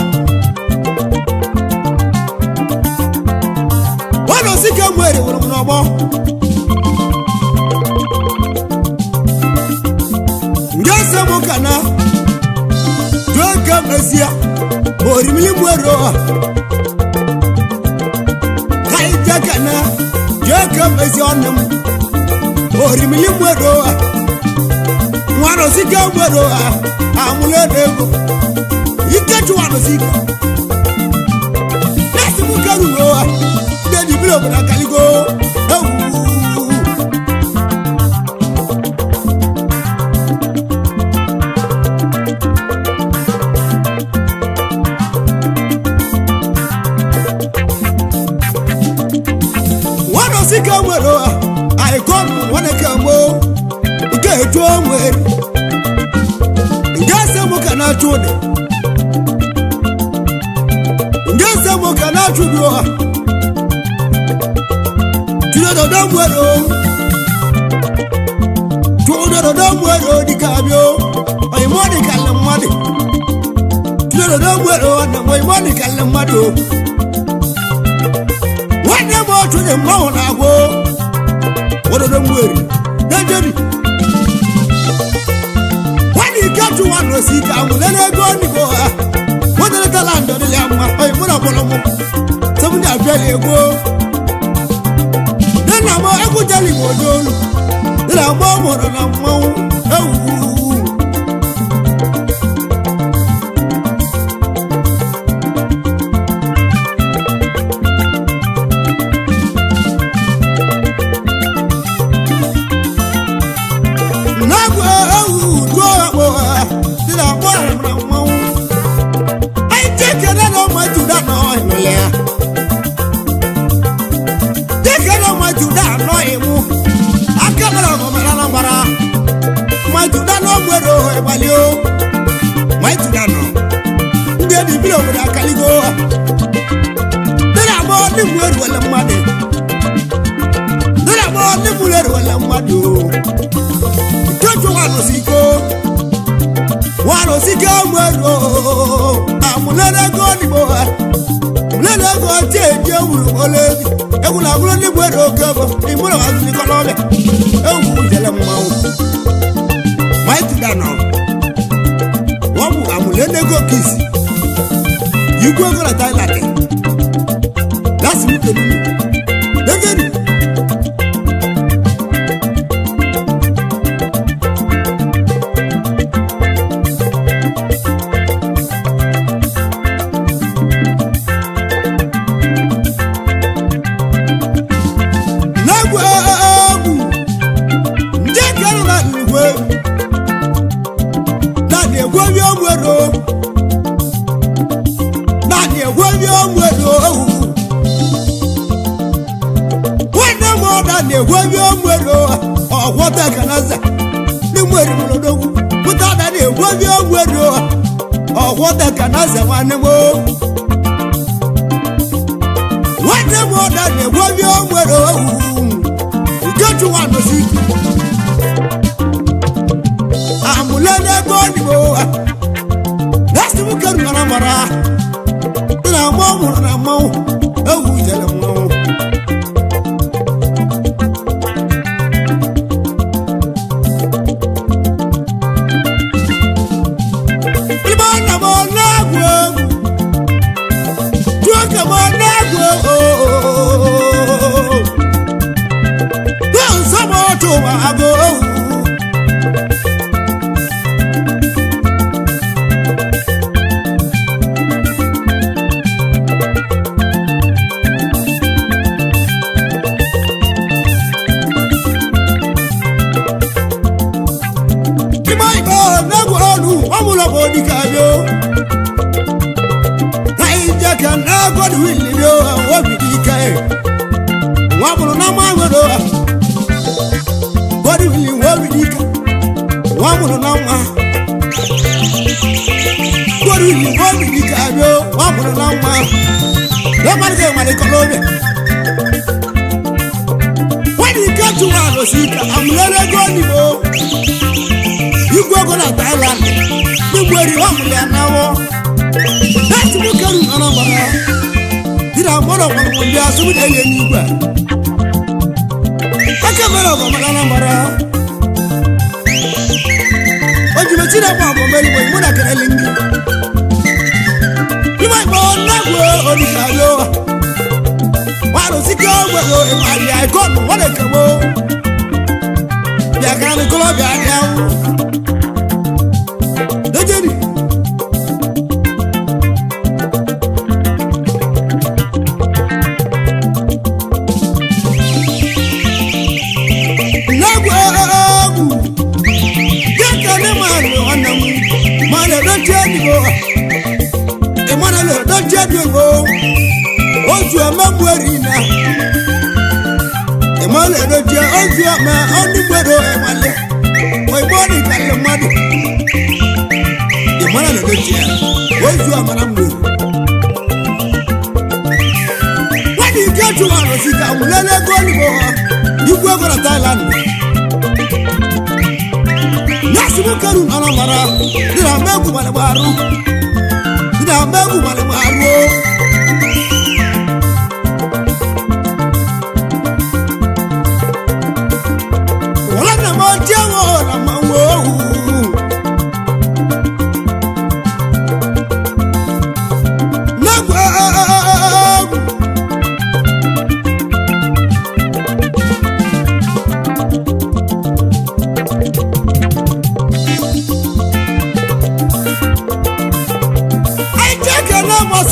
nwanne osike mwere wụrụ ọgbọ nke ese mụ ka na jụọ nke mezie orimili mwere ka ije ka na jụọ nke mezie ọnụ m orimili mwere nwanne osike mwere amụlede ego ikechu nwanne osike lẹsí mú kẹrù lọ wa ndé ìbílẹ̀ òbòdà kálíkó ewu. Nwanne osike nwere wa àìkọ́ nwanne kemgbe nke eju onwe nke ese mụ ka na-achụ ụdị nke ese mụ ka na-achụ ụdị ọha tụdododo nwere o tụdododo nwere o dịka abịa o oyimọ dịka nle mmadụ tụdododo nwere o na oyimọ dịka nle mmadụ o nwanne m otu dị mmanwụ na-agwụ ododo nwere dejeri wani ikeju wa nọ si ka amụ lele ego nigbo ha wọ́n tala ndọ̀dọ̀ ya mma ọyìn múra bọ̀lọ̀ mọ́ sẹ́fúnjà abẹ́lẹ̀ ego nínú àmọ́ ẹkújẹ́lì mọ̀ dóòlù nínú àmọ́ mọ̀rọ̀ nà mọ́wó ewu. Nàgwẹ̀ ewu dúró àpò ẹ̀ nínú àmọ́ ẹ̀rọ mọ́wó jẹ́kẹ̀rẹ́ lọ́mọ jùdá náà ìmọ̀lẹ́ a. Jẹ́kẹ̀rẹ́ lọ́mọ jùdá náà ìmú. Akẹ́kọ̀ọ́ ọmọ lọ́gbàrá. Mọ jùdá náà gbèrò ìwàlẹ́ o. Mọ jùdá náà. Ndé ní ìbílẹ̀ òbòdò àkàlígò. Dẹ́rẹ́ àmọ́ nímú èrò wẹ̀lẹ̀ mmadụ. Dẹ́rẹ́ àmọ́ nímú èrò wẹ̀lẹ̀ mmadụ. Ìtọ́jú wa lọ sí ikó. Wa lọ sí ké nwere amụlelego n'igbo ha mụlelego tí èjì ewuru olebi egwu na agwụrụ ndị nwere oke bụ ìmúlò wa zụlikọ n'ọbịa ewu jele mmanwụ maịtụda nọ wọ́n bụ amụlelego kisi igwe ego na Thailand lasi m kelunu degenu. Na-egwu egwu ndị kere na igwe naanị egwu onye nwere naanị egwu onye nwere ohu nwanne m ọda na-egwu onye nwere ọgwọta kanaza ndị nwere mụrụdogwu pụta ọda na-egwu onye nwere ọgwọta kanaza nwanne m nwanne m ọda na-egwu onye nwere ohu Nkechu wa nọ sí àmúlẹ́lẹ́gbọ́ nìbò lẹ́sìn mú kẹrù nana mara nínú àmọ́ mùrọ̀ nà mọ́ ewu ìjẹlẹ̀ mọ́. Ìbọn nàmọ́ náà gbọ́ tí ó kẹ̀ mọ́ náà gbọ́ ooo. n'egwu ọnụ ọmụlọbọ dịka abịa anyị je ka na Godwin bịa obi dị ike nwa mụrụ na mma nwere Godwin obi dị ike nwa mụrụ na mma Godwin obi dị ike abịa nwa mụrụ na mma lọ́pàdé ìmàlẹ̀ kọlọ́ọ̀bẹ̀. Wọ́n ní ike tún wà lọ sí ike àmúlẹ́lẹ́gọ́ nìbò. Igwe ego na Thailand gbogbo eri wọ́n múlẹ̀ anáwọ́. Láti mú kẹrù nánà bàrà. Dídà mọ́rọ̀ pọ̀lọpọ̀ bí asúnmí ẹ̀yẹ ní igwe. Aka mẹ́rẹ̀ ọ̀gọ̀ mọ́lá náà bàrà. Ojúmọ̀ tí náà mọ̀ àbọ̀ mẹ́rin mọ̀ ìmúdà kẹrẹ́ lẹ́ngì. Ìmọ̀ ìmọ̀ ọ̀nàgbọ̀ oníkàlọ́ wàrùsíkẹ́ ọ̀gbẹ̀gbọ̀ ìmàlẹ̀ àìkọ́nù wọ́n lè kẹ́wọ́ bíàkàrà kọ́lọ́ bí adìyàwó lẹ́jẹ̀rì. Nàgbọ̀ ẹ̀ẹ́gù jẹ́kẹ̀ ní màlẹ̀ ọ̀nà mu màlẹ̀ lọ́jẹ́ nìbọ̀ ìmọ̀nà lọ́jẹ́ nìbọ̀ ojú ọmọ mweri na ìmọ̀lẹ̀ lọ́jẹ́ ojú ọmọ ọdúngbèrò ìmọ̀lẹ̀ òyìnbó ìkàlẹ̀ mmadụ ìmọ̀nà lọ́jẹ́ ojú ọmọ na mweri. Wọ́n ní ike tún wà lọ sí ká múlẹ́lẹ́ góòlù bọ̀ igwe ego na Thailand. Nyaasi mú kẹrù nana mara nínú àmẹ́gùn mọ̀lẹ́ mọ́àrú nínú àmẹ́gùn mọ̀lẹ́ mọ́àrú o. Wọ́n nà mọ́ jẹ́wọ́ nà mọ́ wò ó. Nàgbà ẹ̀ẹ́gùn.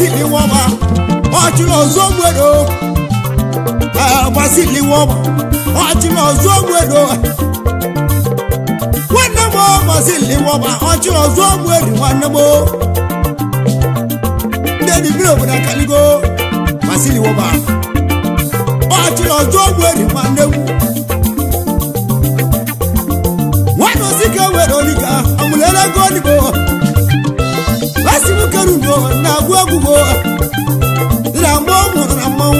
Anyị wọ́n ma ọtí lọ zó gbèdó ẹ wọ́n ma ọtí lọ zó gbèdó wọ́n nà mọ́ masili wọ́n ma ọtí lọ zó gbèdó wọ́n nà mọ́ ndéni bí òbúdà kàlígó masili wọ́n ma ọtí lọ zó gbèdó wọ́n nà mọ́ wọ́n nà sí kẹwé lóníkà àmúlẹ́lẹ́ gọ́ọ̀nìbó lásìkò kẹrù lọ nàgó àgùbọ ìdààmú ọmọràn àmọwò.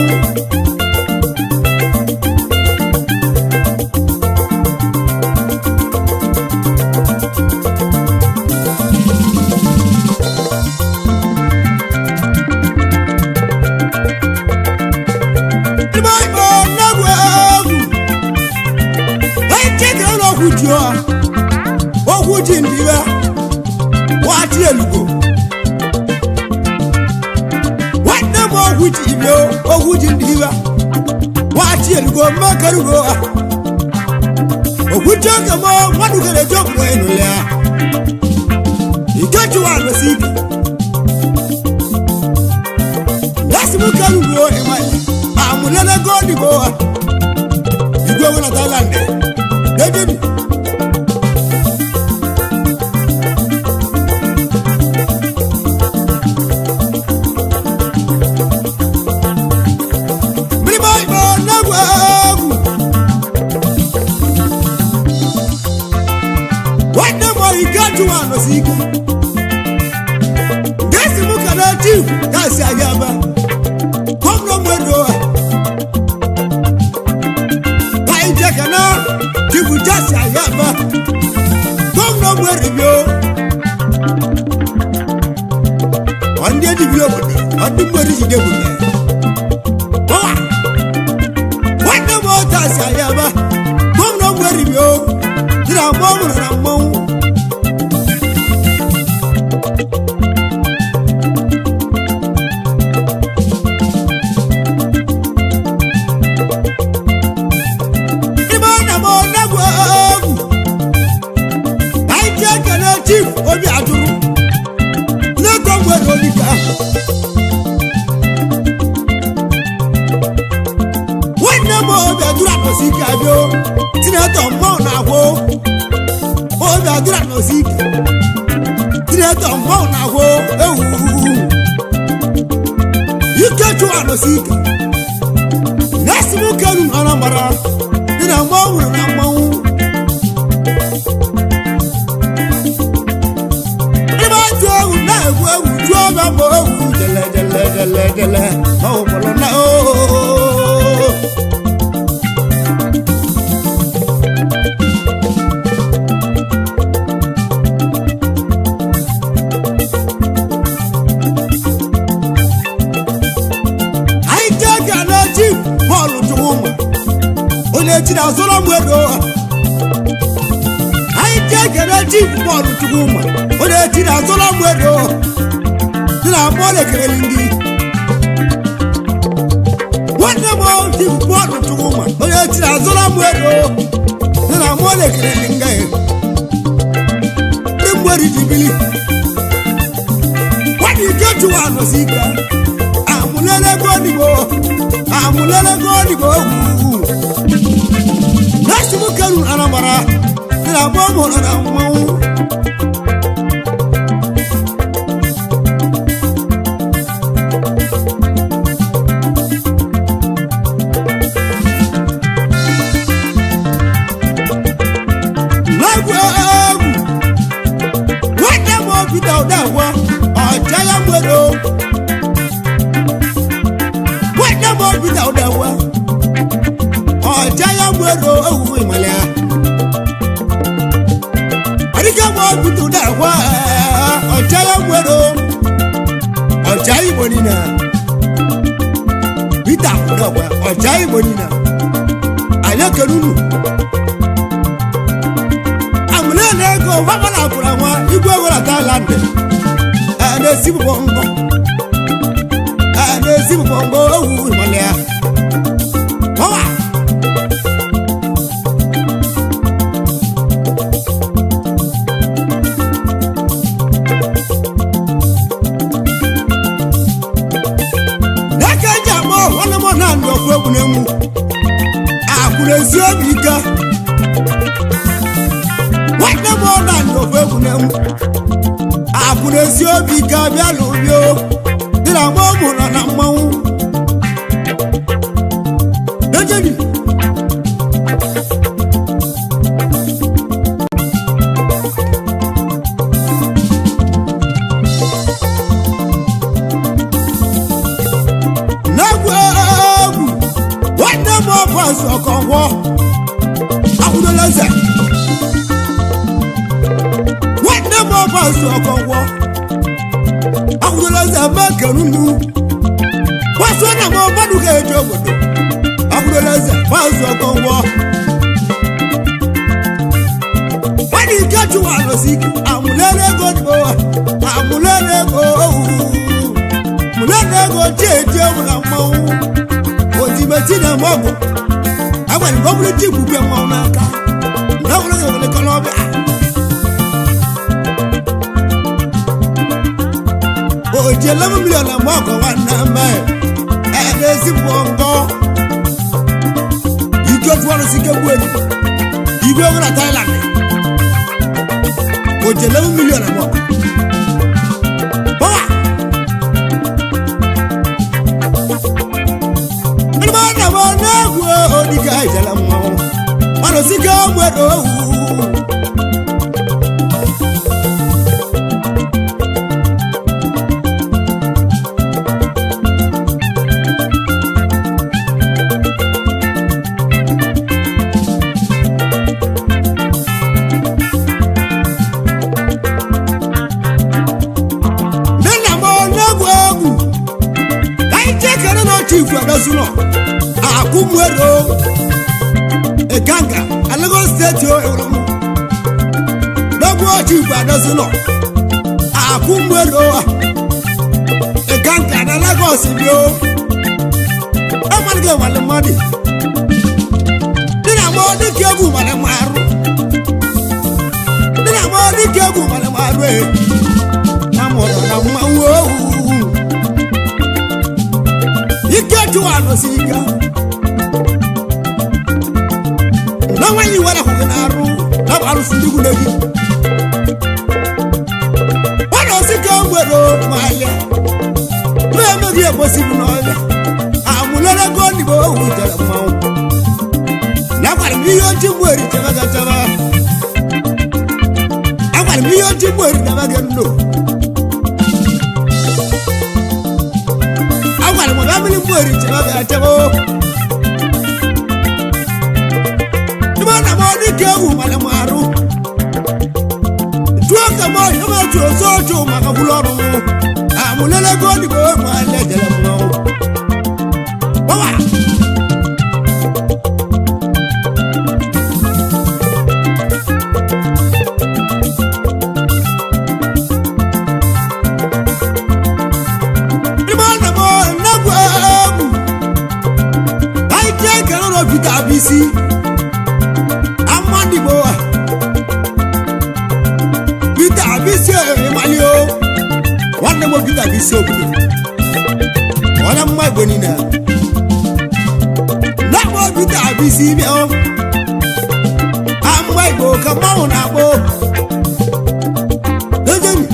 Ìbá ìbọn nàgó àgù ẹ̀ jẹ́ kí ọ̀nà òkú jù ọ́ òkú jì ń dìbẹ́ wọ́n á ti èlùkò nwanne m ogwu ji ibe ogwu ji ndị iwe wachi elugo makarugo ogwu ji oge m nwanne ugere ji obodo enu ya ikejuwa alụsị ike lasi m karugo ịma amụlele godigbo igwe nwe na Thailand ejeni nwanne m oyi gajuwa nọsi ike gesi m kana chief gasi ayaba kọmrọ mwedo ka ije kana chief gasi ayaba kọmrọ mweribio ndị ejibiri obodo ọdị mmeri jide ebube ọwa nwanne m otu asi ayaba kọmrọ mweribio dị na mgbe ọ mụrụ na mmanwụ. Ibe na m ọnagwu egwu anyị ji ekele chief obi ajụrụ n'ego nwere olika nwanne m obi ajụrụ akpọsi ike abịa sinetọ mmụọ na-agwụ Obi adịra n'osi ike. Tinetọ mmanwụ na-agwụ ewu. Ike chụwa n'osi ike. Nasi m kelu n'Anambra. Dị na mmanwụ na mmanwụ. Ebe atụ egwu na-egwu egwu jụọ ọbịa ma egwu jele jele jele jele ma ọ bụrụ na ooo. Anyị jee ga na ji bọọlụ jụrụ ụmụ onye ji na azụrụ m ego. Anyị jee ga na ji bọọlụ jụrụ ụmụ onye ji na azụrụ m ego. Dị na bọọlụ ekeleli ndị nwanne m ji bọọlụ jụrụ ụmụ onye ji na azụrụ m ego. Dị na bọọlụ ekeleli nga ndị mgberi ji bili nwanne ike jụwa anọsi ike. Amulele godibo, amulele godibo wu. Nasi mu kẹrù Anambra, ní àbọ̀ mọ̀rọ̀ nà mọ̀wó. Lẹ́gbẹ̀ẹ́ ẹ̀ẹ́gù, wọ́n dẹ̀ mọ́ Peter Ọ̀dàwọ̀, ọ̀jẹ̀ yẹn wẹ̀rẹ̀ o. Nwanne m obi da ụdawa ọja ya nwere owu ịmale ya adịka m obi da ụdawa ọja ya nwere ọja igbo niile Peter ụdawa ọja igbo niile anyị ekele unu amụle na ego gbabara akwụrụ nwa igwe ego na Thailand a na-esi bụbọ mbọ a na-esi bụbọ mbọ owu ịmale ya ọwa. N'aka eji ama nwanne m na-anụ ọkụ egwu na-enwu akwụrụ ezi obi ike. Nwanne m na-anụ ọkụ egwu na-enwu akwụrụ ezi obi ike bịa n'ụbịa dị na mgbe ọ mụrụ na mmanwụ Ejeni. Na-egwu egwu nwanne m ọbụ azụ ọkọngwọ akwụdola eze. Nwanne m ọbụ azụ ọkọngwọ akwụdola eze mekerunu kwasị na m ọgbadụ ga-eje obodo akwụdola eze gbazụ ọkọngwọ nwanne ike chụwa alụsị ike amụlere ego dịbo amụlere ego owu mụlere ego chieji ewu na mmanwụ otimeti na mọgụ agwara m ọ bụrụ ji gwube mmanwụ n'aka na ọ bụrụ gị were kọlọbịa oji 11 million na mọgụ nwanne m ẹ ezigbo ngọ ike fụọrọ si ike gbuo elu igwe ego na Thailand oji 11 million na mọgụ bọwa ndị mmadụ na-egwu odike ijele mmanwụ mmadụ si ike nwere owu. Nna m na-egwu egwu ka anyị chekere na otu igwe dozụlọ akwụmwero Ekanga na Lagos steeti o ewuru m n'ogwu otu igwe dozụlọ akwụmwero Ekanga na Lagos bio amalịghị nwale mmadụ dị na mọ dịka egwu mara m arụ dị na mọ dịka egwu mara m arụ e na mụrụ na mmanwụ owu ike jụwa nọsi ike na nwaanyị were ahụ gị na-arụ na bụ alụsị ndị gwune gị ọ na-esi ka o nwere malia na-emeghị ekwesịghị n'ọhịa amụlere ego ndigbo ohu jere mmanwụ na-agwara m ihe oji mgbu eri chebe gị chebe agwara m ihe oji mgbu eri chebe gị ndụ agwara m ọbịa mmiri mgbu eri chebe gị chebe ebe na m ọdị ka egwu mara m arụ jụọ ka m ọhịa m etu ozu ọjụ maka gwụlọ ọrụ amụlele ego ndigbo ma jere mmanwụ Baba! Peter Abisi Amandigbo Peter Abisi Emali o nwanne m Peter Abisi obodo onye mma Igbo niile na-akpọ Peter Abisi bịa o ama Igbo ka mmanwụ na-akpọ ejeni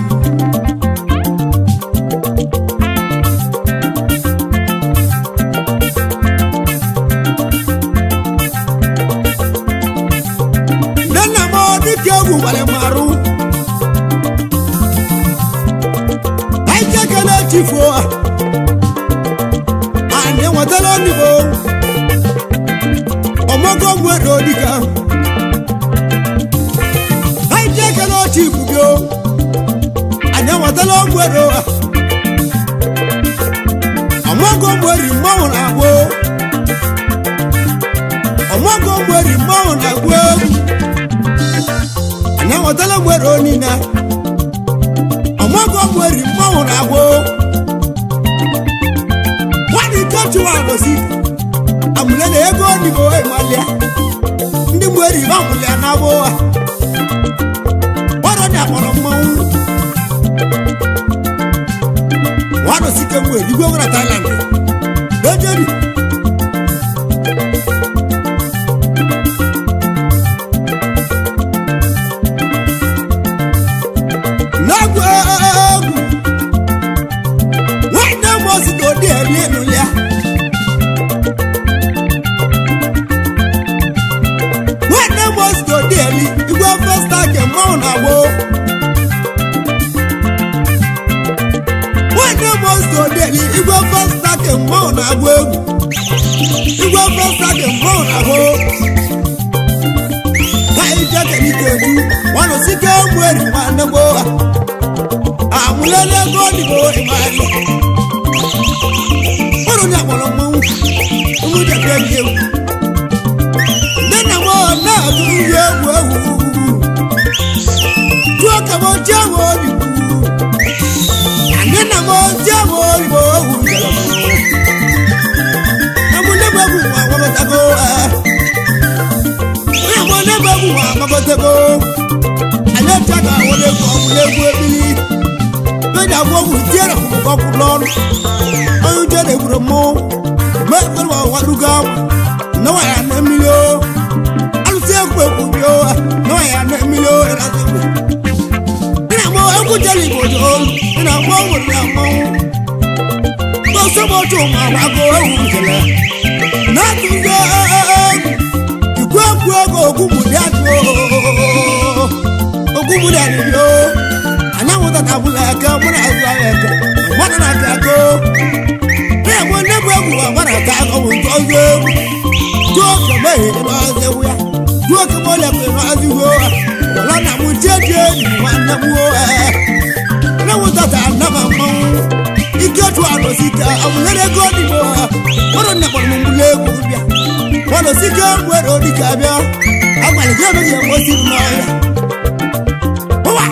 nne nna m dịka egwu nwere m arụ anyị jekele chifuo anyị enwetala onigbo ọmọgọ nwere dịka anyị jekele chifu gị anyị enwetala nwere ọmọgọ nwere mmanwụ na-agbụ ọmọgọ nwere mmanwụ na-agbụ anyị enwetala nwere onine ọmọgọ nwere mmanwụ na-agbụ nwanne ike chụwa agosi amụle na ego onigbo ịmalịa ndị nwere ibe amụlịa na agbụ ọrụ dị akpọrọ mmanwụ nwanne osike nwere igwe nwere Thailand ejeri n'egwu egwu nwanne m osite odi elu elu ya nwanne m osite odi elu igwe festa ke mmanwụ na-agbụ nwanne m osite odi elu igwe festa ke mmanwụ na-agbụ egwu igwe festa ke mmanwụ na-agbụ ka ije kelite egwu nwanne osike nwere nwanne m àmúlẹ́lẹ́ gọ́ọ̀dìbò ìmàlẹ́ ọ̀rọ̀ ní àpọ̀lọ̀ mọ́wú ọmọ ìjẹ̀bẹ̀ ní ewu nínú àwọn náà tún yẹ ewu ewu tí ó kàwọ́ jẹ́ àwọn olùkú nínú àwọn jẹ́ àwọn olùkú ewu ìjẹ̀lẹ̀ àmúlẹ́gbẹ̀gùn àwọn bàtàkó àmúlẹ́gbẹ̀gùn àwọn bàtàkó alẹ́ tí a kà wọlé kọ́ ọmúlẹ́gbẹ̀ ebili lórí àwọn ohun tí ẹ̀rọ kò kọ́ lọ́rùn oyún jẹ́ lè wúrọ̀ mọ́ mẹ́fẹ́rẹ́ wà wà lùgà náwó yà ná mílíọ̀ alùsí ẹ̀kú ẹ̀kú bí ó náwó yà ná mílíọ̀ ẹ̀rọ àti ẹ̀kú. nínú àwọn ẹ̀kú jẹ́ lè bọ̀jọ̀ nínú àwọn ohun ní àwọn tó sọ́mọ́ tó mọ̀ àwọn àgọ́ ẹ̀wù ìṣẹ̀lẹ̀ náà tún yẹ ìkú ẹ̀kú ẹ̀kú ògùn mùdí àti ògùn mùdí àti anyanwụ tata bụla eke mụ na azụ ahịa eke mmadụ na-aka ego na-enwe nnebụ egwu agbara aka akọwụ nke ọzọ egwu jụọ ka mehie n'ọzọ egwu ya jụọ ka mọlẹ kwe n'ọzọ ihu wala na mụ jeje nwanne m o anyanwụ tata anaba mmanwụ ike otu alụsike ọmụlere ego dịbò mmadụ nne kpọrọ m mgbulu egwu bịa alụsike nwere odike abịa agbalị gị emeghị enwesi n'ọhịa ụwa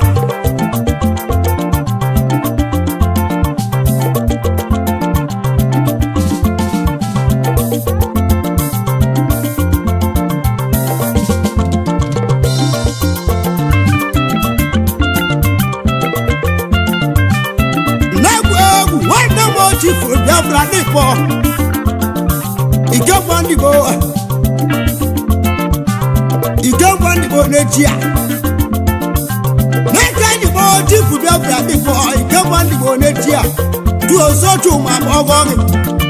na-egwu egwu nwanne m ochie furu Biafra n'ikpọ ikekwa ndị Igbo ikekwa ndị na-eji a n'aka ndị gboo chifu Biafra dịfọ ike mma ndị gboo na-eji a jụọ osochu ma ọgọ gị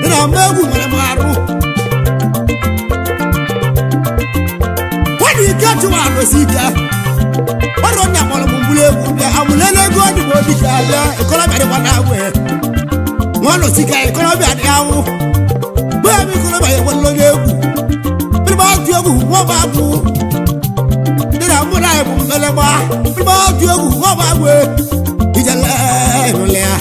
dị na ama egwu nwere m arụ nwadị ike chụwa alụsị ike ọrụ onye akpọrọ m mgbụrụ egwu bịa amụlele ego ndị gboo dịka abịa ịkọrọbịa dịkwa na agwụ nwa nọsi ka ịkọrọbịa dị awụ bóyá mi kọrọbịa yẹ wọlé onye egwu mmiri atụ egwu nwa ọba agwụ ndị na mụ na bụ mmelegba mmiri atụ egwu nwa ọba agwụ ijele ịnụlị ya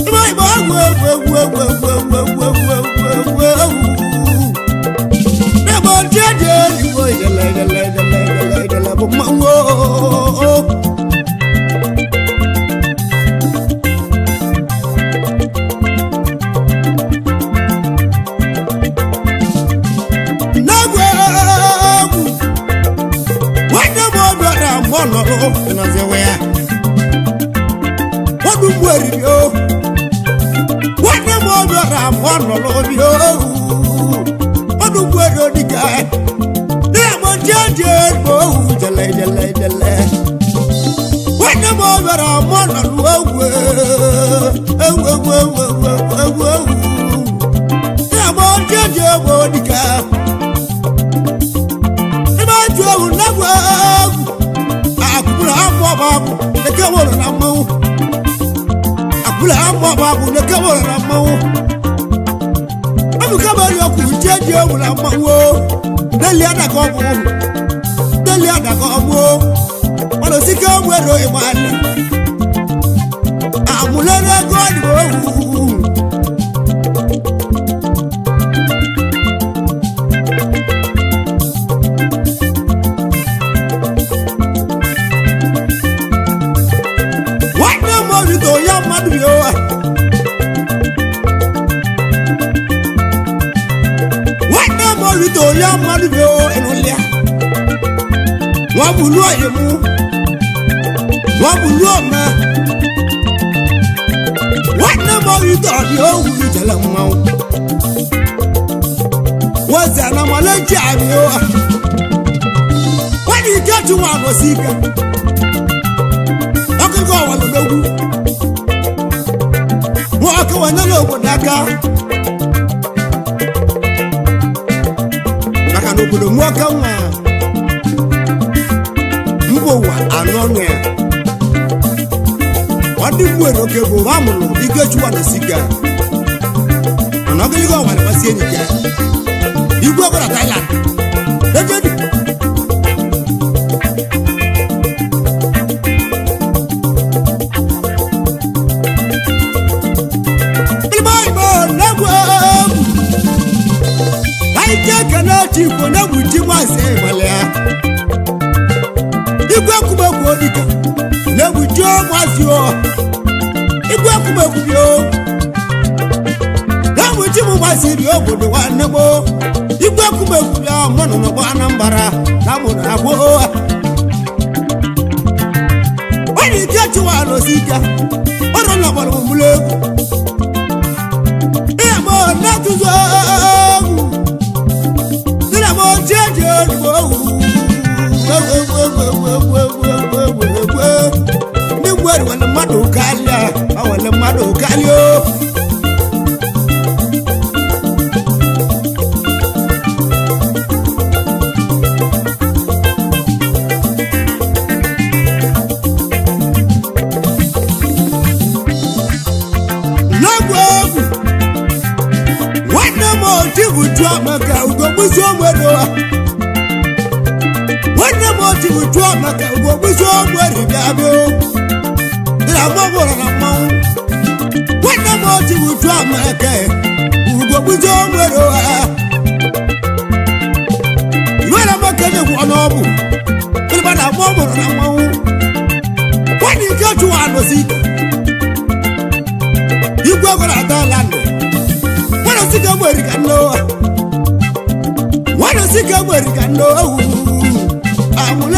mmiri igbo agwụ egwu egwu egwu egwu egwu egwu egwu egwu egwu egwu n'ebe ndị eji eluigwe ijele ijele ijele ijele ijele bụ mmanwụ oo. N'egwu egwu nwanne m obiọra mgbe ọ nọrọ nọziwe ya ọdụ mgbu eriri o nwanne m obiọra mgbe ọ nọrọ obi ọdụ mgbu eri dịka na-egbo jeje egbo ohu jele jele jele nwanne m obiọra mgbe ọ nọrọ egwu egwu egwu egwu egwu egwu egwu na-egbo jeje egbo dịka ebe atụ egwu nnegwu egwu akụkpụrụ amụ ọba akwụ leke wụrụ na mmanwụ akụkpụrụ amụ ọba akwụ leke wụrụ na mmanwụ ebuka bari ọkụ jie ji egwu na mmanwụ o deli adaka ọgwụ deli adaka ọgwụ mana osike egwu ero ịgbalị amụlere ego ọdịbò egwu. Nwanne m orito ya mmadụ bi ụwa nwanne m orito ya mmadụ bi ụwa ịnụlịa nwa bulu oyi mụ nwa bulu ọma nwanne m orito ọdị owu ijele mmanwụ weze na maleji abịa ụwa nwanne ike chụwa agọsi ike ọkụkọ ọwa nọ n'egwu nwa ọkụ wanyere obodo aka maka na obodo nwa ọka nwa mba ụwa anụ ọnụ ya ọ dị mgbu oke bụ ụwa mụrụ Ikechukwu na sika mana ọgịlịga ọwa na-amasị enyi ya igwe ọbụla Thailand ejedi. Igbo na-egwu ji nwansị ịgbalịa igwe ekwumekwu odike na-egwu ji ụmụazị o igwe ekwumekwu bi o na-egwu ji m nwansị bi obodo nwanne m o igwe ekwumekwu bịa mụnụ n'ụgbọ Anambra na mụrụ agbụ onye ike chụwa alụsị ike ọrụ na gbara mụlụ egwu ihe mụ na-atụzụ egwu ndị mgbe nwere mmadụ karịa nwere mmadụ karịa o. N'egwu egwu nwanne m oti bụ Chiamaka ugogbusi onwere nwanne m oti bụ Chiamaka ugogbusi onwere bịa bịa dị na mmanwụ na mmanwụ nwanne m oti bụ Chiamaka ugogbusi onwere iwere maka nyegwu ọnụọbụ ịlịba na mmanwụ na mmanwụ nwanne ike chụwa anọsi igwe gwara Thailand nwanne sika nwere ka nne nwanne sika nwere ka nne owu amụlele.